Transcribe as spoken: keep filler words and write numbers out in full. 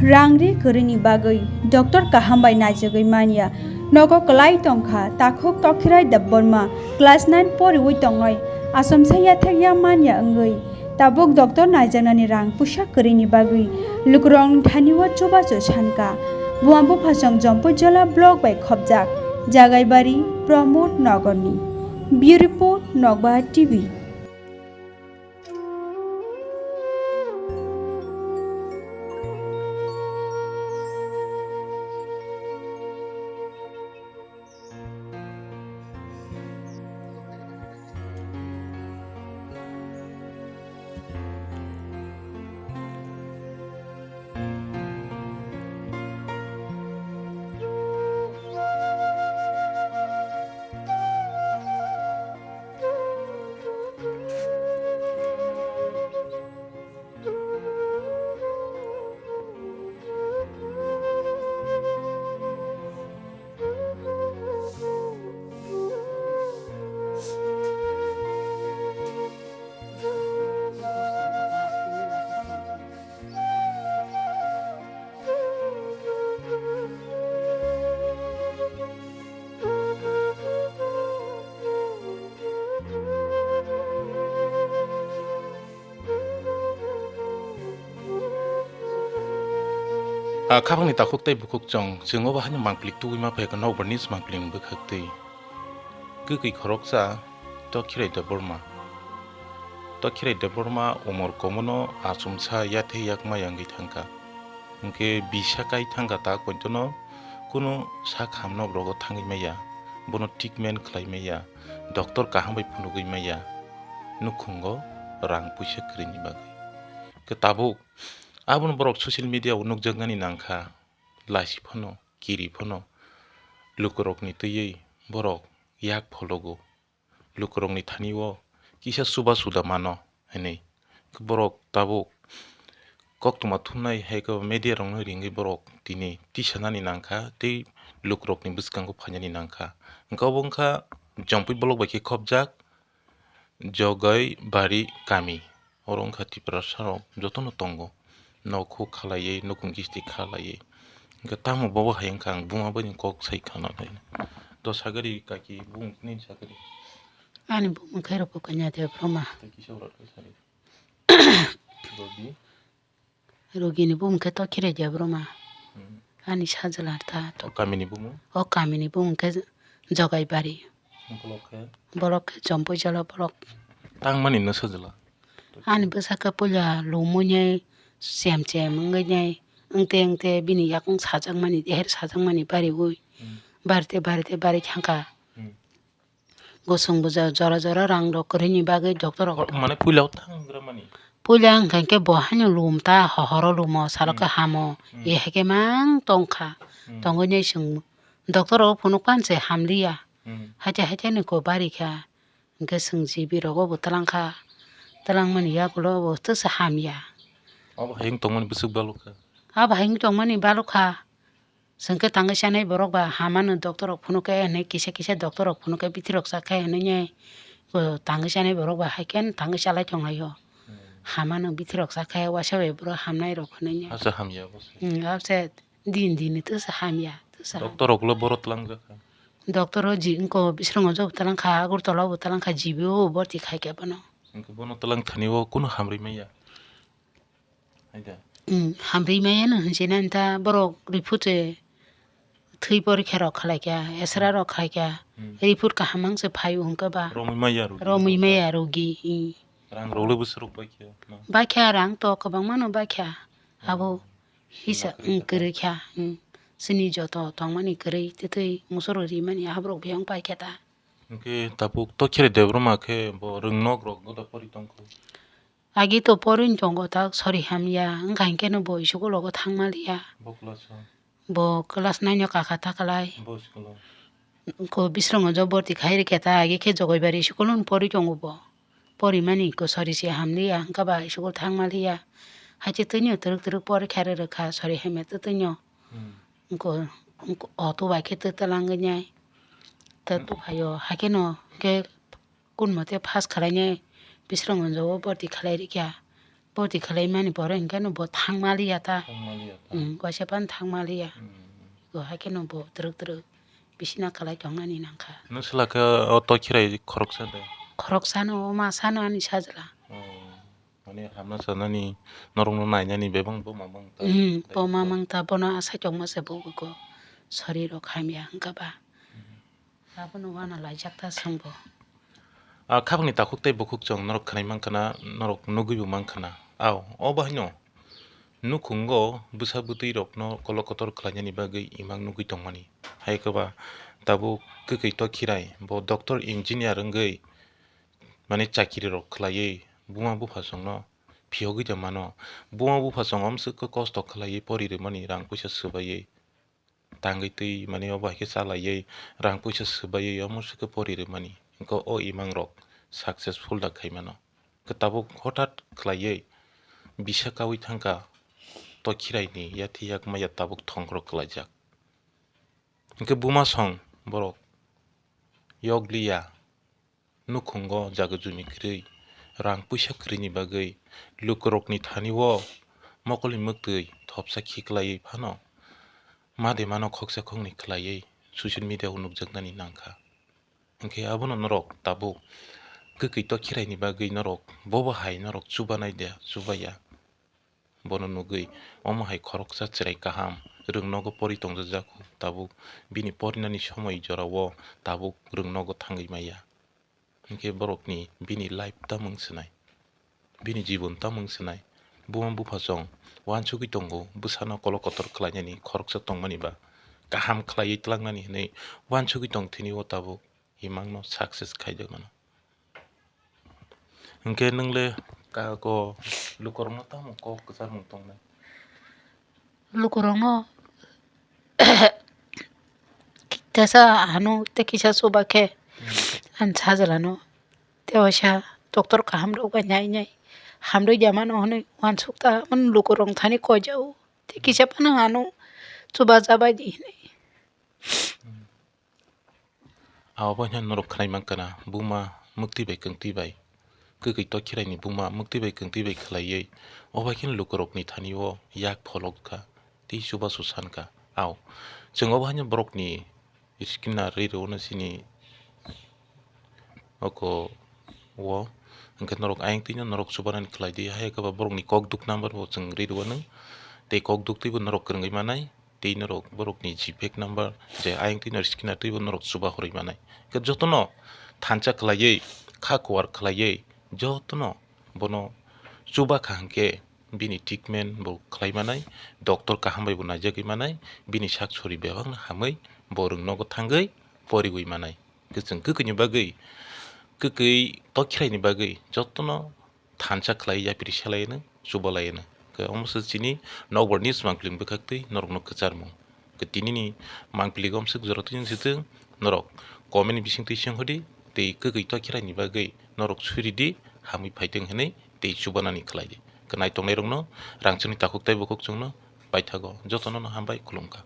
Rang ri kwrwini bagwi doctor kaham bai naijagwi manya. Nogo kwlai tongkha takhuk Tokhirai Debbarma, class nine poriwi tongnai, achomsa yathek ya manya wngwi. Tabuk doctor naijaknani rang puisa kwrwini bagwi lukurokni thani o chubachu sankha. Buam buphasong Jompui Jola block bai khopjak, Jagaibari, Pramod Nagarni. Bureau Report, Nokbaha T V. A khabangni takhuk tei bukhuk chwng, chwng obo haino mangpili tugwi ma phaikha, nokbarni mangpilini bwkhak twi. Kwkwi khoroksa Tokhirai Debbarma. Tokhirai Debbarma umor komono achomsa yathek yakma yangwi thangkha. Hwnkhe bisa kai thangkha ta koitono kunu sak hamnok rogo thangwi maya, bono treatment khlai maya, doctor kaham bai phunugwi maya, nukhungo rang puisa kwrwini bagwi. Khe tabuk abono borok social media o nukjaknani nangkha, lachi phano, kiri phano, lukurokni twiwi borok yak phologo. Lukurokni thani o kisa chuba chuda mano hinwi borok tabuk koktwma thumnai hai khe media rokno ringwi borok tini tisanani nangkha tei lukurokni bwskango phainani nangkha. Hwnkhe obo wngkha Jompui block bai khe khopjak Jogaibari kami. Oro wngkha Tiprasa rok jotono tongo. Nok huk khalaiwi, nukung kisti khalaiwi. Hwnkhe tamo bobo hai wngkha, ang buma bai ni kok sai khana nai. Do sagari kaki bung nini sagari. Ani bumung khe rwphuka nya de broma. Tei kisa ura tei sari. Rogi. Rogini bumung khe Tokhirai de broma. Hmm. Ani sajwla ta. O kamini bumung? O kamini bumung khe Jogaibari. Bolok khe? Bolok khe Jompui Jola bolok. Tangmani no sajwla? Ani bwsakhe puila lum wngnai, chem chem wngwi nai, wngte wngte bini yakung sajakmani, deher sajakmani bariwi, hmm, barite barite bari thangkha. Hmm. Gosong bwja jora jora rang rok kwrwini bagwi doctor rok. Hor-, mane puila o thangwrwmani? Puila wngkha khe bo haino lum ta, hohoro lumo, salo khe, hmm, hamo, hmm, e hai khe mang tongkha. Hmm. Tongwi nai chwng doctor rok phunuk pan se hamliya. Hmm. Haite haite ni ko bari kha. Hwnkhe chwng G B rogo bo twlang kha, twlangmani yagulo bo twsa hamya. Abo hai wng tongmani bwswk balok kha? Abo hai wng tongmani balok kha. Chwng khe tangwi chanai borok ba hamano doctor rok phunuk khe hinwi kisa kisa doctor rok phunuk khe bithi rok cha khe hinwi nai. Bo tangwi chanai borok ba hai khe tangwi chalai tong lai o. Hmm. Hamano bithi rok cha khe waisa bai borok hamnai rok hinwi nai. Asa hamya bo se. Hmm, abo se. Din din twsa hamya, twsa hamya. Doctor rok le boro twlang jakha? Doctor o ji wngko Biswrwng o jobo twlang kha, Agartala o bo twlang kha, G B o bo borti khai khe bono. Hwnkhe bono twlang thani o kunu hamri maya? Hai da? Hmm, hamri maya no hinwi nai ta borok report se thwi porikha rok khlai kha, X-ray rok khlai kha, hmm, report kaham mang se phai o hwnkhe ba. Romwi maya rogi. Romwi maya rogi, hmm. Rang rok le bwswk rok bai kha na? Bai kha rang to kwbangma no bai kha. Abo. Hmm. Hisa, wng, kwrwi kha, wng. Chini joto tongmani kwrwi, twtwi musoro rimani aborok biyang pai khe ta. Hwnkhe tabuk Tokhirai Debbarma khe bo rwngnok rok goda pori tongkho? Agi to pori wng tongo ta, sori hamya, wngkha hinkhe no bo school rogo thangma liya. Bo class o? Bo class nine o kakha ta kwlai. Bo school o? Ko Biswrwng o jo borti khai rikhe ta, agi khe Jogoibari school o pori tongo bo. Porimani ko sori se hamliya, hwnkhe ba school thangma liya. Hai se twino twrwk twrwk porikha rwrwkha, sori hamya twtwino. Hmm. Wngko, wngko auto bai khe twtwlangwi nai. Ta hmm, tuphaio, hai kheno khe kun mote pass khlainai Biswrwng o borti khlai rikha. Borti khlaimani pore hwnkhe no bo thangma liya ta. Thangma liya ta. Hmm, waisa phano thang maliya. Hmm. Go hai kheno bo twrwk twrwk bisina kwlai tongnani nangkha. Nwng swla khe o tokhirai khoroksa de? Khoroksano, o masano ani sajla. Oh, mane hamna sanani, norokno nainani bebak bo mamang ta. Hmm, bo mamang ta, bono asai tongma se bo go sorirok hamya wngkha ba. Hmm. Abono wana laijak ta chwngbo. A, khapangni takhuk tei bukhuk chwng norok khwnai mankha na, norok nugwibo mankha na. Ao, o bahaino nukhungo bwsa bwtwi rokno kolo kotor khlainani bagwi imang nugwi tongmani. Hai khe ba tabuk kwkwi tokhirai bo doctor engineer wngwi, mane, chakiri rok khlaiwi buma bupha chwngno phiyogwi tongmano. Buma bupha chwng omswk khe kosto khlaiwi pori rwmani, rang puisa swbaiwi. Tangwi twi mani obo hai khe chalaiwi rang puisa swbaiwi omo se khe pori rwmani, hwnkhe o imang rok successful da khai mano. Hwnkhe tabuk hothat khlaiwi bisa kaui thangkha tokhirai ni yathi yakmaya tabuk thongkrok khlaijak. Hwnkhe buma song borok yokliya. Nukhungo jaga jumi kwrwi, rang puisa kwrwini bagwi lukurokni thani-o mokolni mwktwi thopsa khiklaiwi phano made mano khoksa khoknwi khlaiwi social media-o nukjaknani nangkha. Hinkhe abono norok tabuk kwkwi tokhiraini bagwi norok bobo hai norok chubanai de, chubaya? Bono nugwi omo hai khoroksa chwrai kaham rwngnogo pori tongjak, tabuk bini porinani somoi jorao tabuk rwngnogo thangwi maya. Hinkhe borokni bini life tamung swnai, bini jibon tamung swnai. Buma bupha chwng uansugwi tongo, bwsano kolo kotor khlainani khoroksa tongmani ba kaham khlaiwi tlangnani hwnwi uansugwi tong thini o tabuk imangno success khaijak mano. Hinkhe nwng le ka-, ko lukurokno tamo kok kwcharmung tongnai? Lukurokno tesa hano tei kisa chuba khe Hmm. ani sajlano tei waisa doctor kaham rok bai nai nai hamrwi ya mano hwnwi uansuk ta mano lukurok thani koijao tei kisa phano ano chuba chabai di hwnwi. Hmm. Abo haino norok khwnai mankha na, buma mwktwi bai kwngtwi bai, kwkwi tokhiraini buma mwktwi bai kwngtwi bai khlaiwi, o bai kheno lukurokni thani-o yak pholokkha, tei chubachu sankha. Ao, chwng obo haino borokni screen-o rwi rw-o no chini oko o, hwnkhe norok ayang twino norok chubanani khlai di, hai khe ba borokni kok duk number bo chwng rwi rw-o no, tei kok duk twibo norok kwrwngwi manai. Tei norok borokni G Pay number je ayang twi norok scanner twibo norok chuba horwi manai. Hwnkhe jotono thansa khlaiwi, kha kuar khlaiwi, jotono bono chuba kha hwnkhe bini treatment bo khlai manai, doctor kaham bai bo naijagwi manai, bini sak sori bebakno hamwi bo rwngnogo thangwi poriwi manai. Hwnkhe chwng kwkwi ni bagwi, kwkwi tokhiraini bagwi jotono thansa khlai yapri selai no, chuba lai no. Khe omo se chini nokbar ni mangpili bwkhak twi norok no kwcharmung. Khe tini ni mangpili gom swk jora twi se norok comment ni bising twi seng hodi tei kwkwi tokhiraini bagwi norok suri di hamwi phai tong hinwi tei chubanani khlai di. Khe naitok nai rok no rangchak ni takhuk tei bukhuk chwng no paithago jotono no hambai khulumkha.